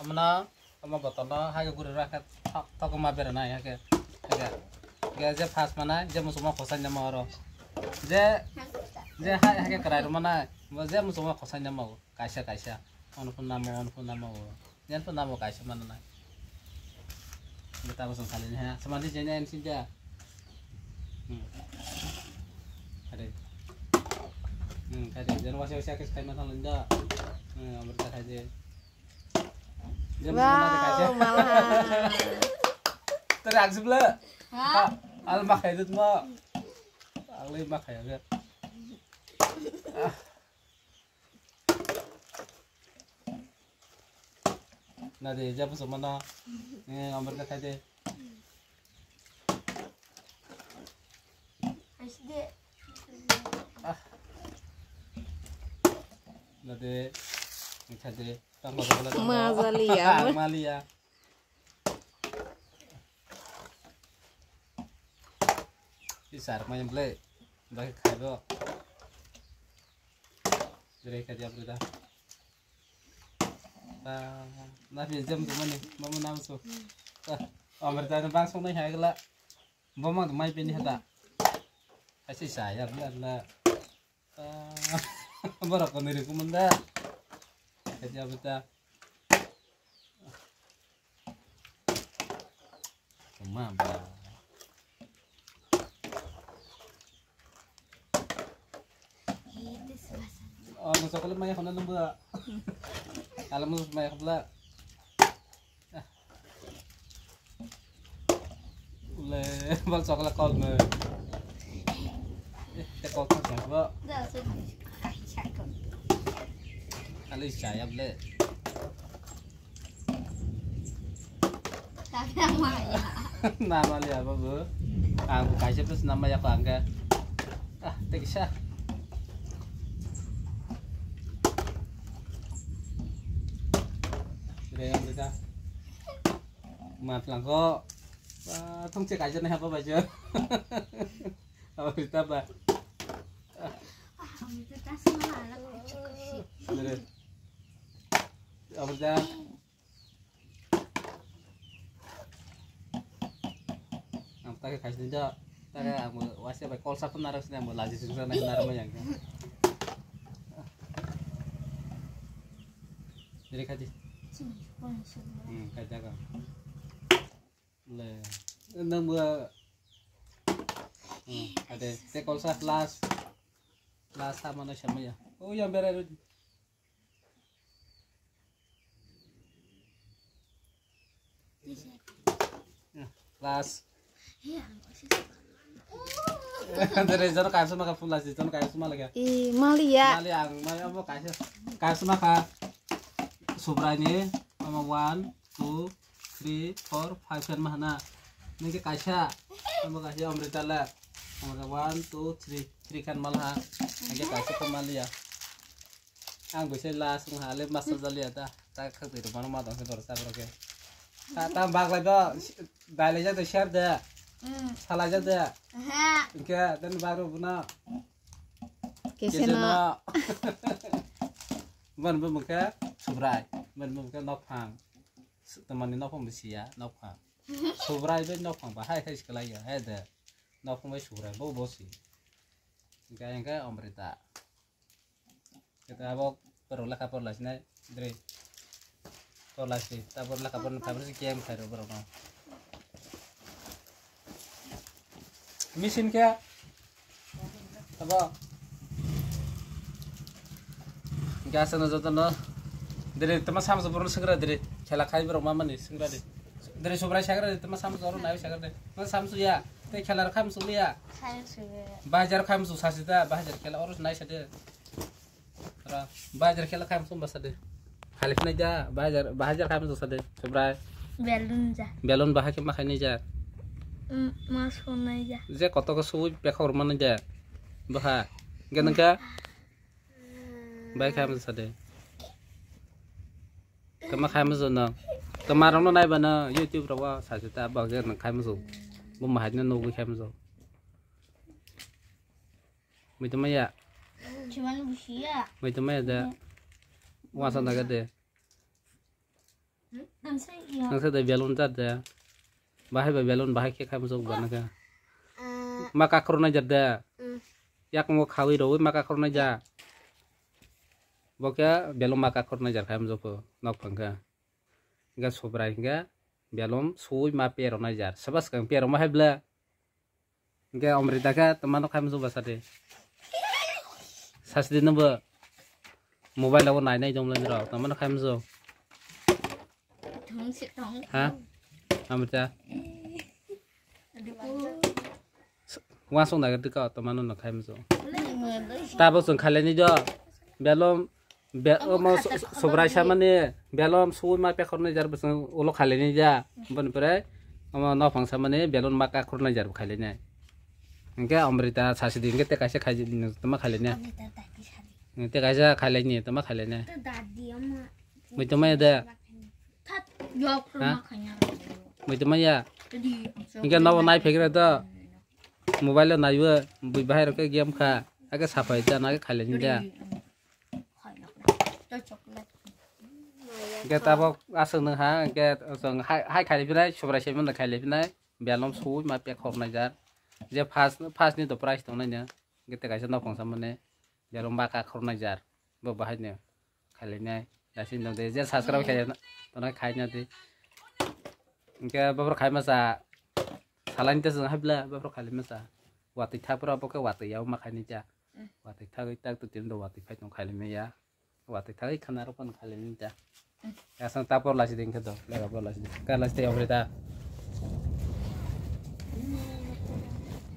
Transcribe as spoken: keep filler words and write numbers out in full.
Mano, omo botol no hai guri rakhe thok thok ma bere nai hake. Hake. Ge je first manai, je muchungma khosai namo oro. Je, je hai hake kwrai rw manai, bo je muchungma khosai namo kaisa kaisa. Ono phun namo, ono phun namo. Yen phun namo kaisa manai. Beta bo song kali ha. Samani je ne ensin ja. Hmm. Kade. Hmm, kade. Jen wasi wasi akis kai ma thang linda. Hmm, amrita kade. Wow, malah. Tadi aksi bela. Ha? Al makai itu semua. Al makai ya. Nade, jabo somana. Eh, amrita kade. Ah. Nade, kade. Mazalia. Malia. Isar mayam ble. Bai khaibo. Jere ka jam da. Na phi jam tu mani, mamu nam su. Amrita bang song nai hagla. Bomang mai bini hada. Asi saya biar la. Borok ko niri kumunda. Kaja beta. Mama. Oh, no chocolate maya khona nunggu. Alam maya khobla. Le, bal chocolate kol me. Eh, te kol thang ba. Ali chaya ble. Nama liya babu. Aku kaisa plus nama ya ko angka. Ah, te kisa. Re yang kita. Matlang ko. Thung che kaisa na hapa bajo. Apa kita ba? Apa kita? Ang ta khe khaisni da, ta khe ang bo waisa bai kolsa phano narwk sini, ang bo laji singsa nai narwk yang. Diri khaji. Hmm, khaja ka. Le, nang bo. Hmm, ade, te kolsa last. Last ha mano samaya. Oh, yang berai. Last. Dere jor kaisa maka full last, jor kaisa mala kya? I maliya. Mali ang, mali amo kaisa. Kaisa maka. Subrai ni, ama one, two, three, four, five kan mahana. Nengke kaisa. Ama kaisa Amrita la. Amrita one, two, three. Three kan malha. Nengke kaisa ko maliya. Ang bai se last wngkha, le master jaliya ta. Ta khwtwi rwmano ma tongse borok chabrok khe. Ta, ta baglai do, dailaijak de, ser de. Salaijak de. Aha. Hinkhe, dan bagro buno. Kese no. Ban bo mungkhe Subrai. Ban bo mungkhe Nokphang. Tamani Nokphang bo siya, Nokphang. Subrai bai Nokphang ba hai khai sikalaiya, hai de. Nokphang bai Subrai bo bo si. Hinkhe, hinkhe Amrita. Kita abo borok lekha porla sinai, dre. Porla si, ta borok lekha porna phaibra si game khairo borok no. Misin khe? Abo. Gas no joto no. Dre, tama samso borok singra dre. Khela khai borok mamani singra dre. Dre Subrai sagra dre, tama samso oro nai sagra dre. Ma samso ya. Te khela kham sulu ya. Bajar kham su sasi da, bajar khela oro nai sade. Ra, bajar khela khai muchung basa de. Khali khnai da, bajar, bajar khai muchung sa de. Subrai. Belun ja. Belun baha khe ma khai nai ja. Mm, ma so nai ja. Je koto ko sui pekha ur manai ja. Baha. Ge nang ka? Bai khai muchung sa de. Kama khai muchung no. Kama rong no nai ba no YouTube ro wa sa se ta ba ge nang khai muchung. Bo ma hai no no khai muchung. Muitu maya. Chiman busia. Muitu maya da. Wasa daga de. Ang sa de balloon jar de. Bahai bai balloon bahai khe khai mujok bana khe. Ma kakrok nai jar de. Yak mo khawi roi ma kakrok nai ja. Bo khe balloon ma kakrok nai jar khai mujok ko nok phang khe. Ga sobrai ga balloon sui ma pero nai jar. Sabas kang pero ma hai bla. Hingke Amrita khe tongmano khai muchung bwsa de. Sasidi nobo mobile o nai nai tongmani rok tongmano khai muchung. Thung si thung. Ha? Amrita. Wansuk nai rwdi ka tongmano no khai muchung. Tabuk chwng khailani jo. Belom Be-, omo so-, so-, sobrai samani balloon sui ma pekhornai jar bwswng ulo khailani ja. Boni pore omo nophang samani balloon ma kakhornai jar khailani. Hingke Amrita sasidi hingke te kaisa khaijini tama khailani. Te kaisa khailani tama khailani. Mui tama ya de. Ha? Mui tama ya. Hingke nobo nai phekre to. Mobile o naiyo bui bahai rok khe game kha. Ake saphai ja na khe khailani ja. Hwnkhe tabok aswk nung ha, hwnkhe chwng hai, hai khailai phinai, Subrai se mano khailai phinai, belom sui ma pek khornai jar. Je first, first ni to prize tongnai no, hwnkhe tei kaisa nokhong samani, belom baka khornai jar, bo bahai no khailai nai, dasin no de, je subscribe khailai tongnai khai no de. Hwnkhe bobrok khai masa, salai ni to chwng hai bla, bobrok khailai masa, watwi thapra bo khe watwi ya ma khaini ja. Watwi thagwi tak tu tini do watwi phai tong khailai maya. Watwi thagwi khana rok phano khailai maya. Asang ta por lasi ding khe do, lega por lasi ding. Kar lasi tei obri ta.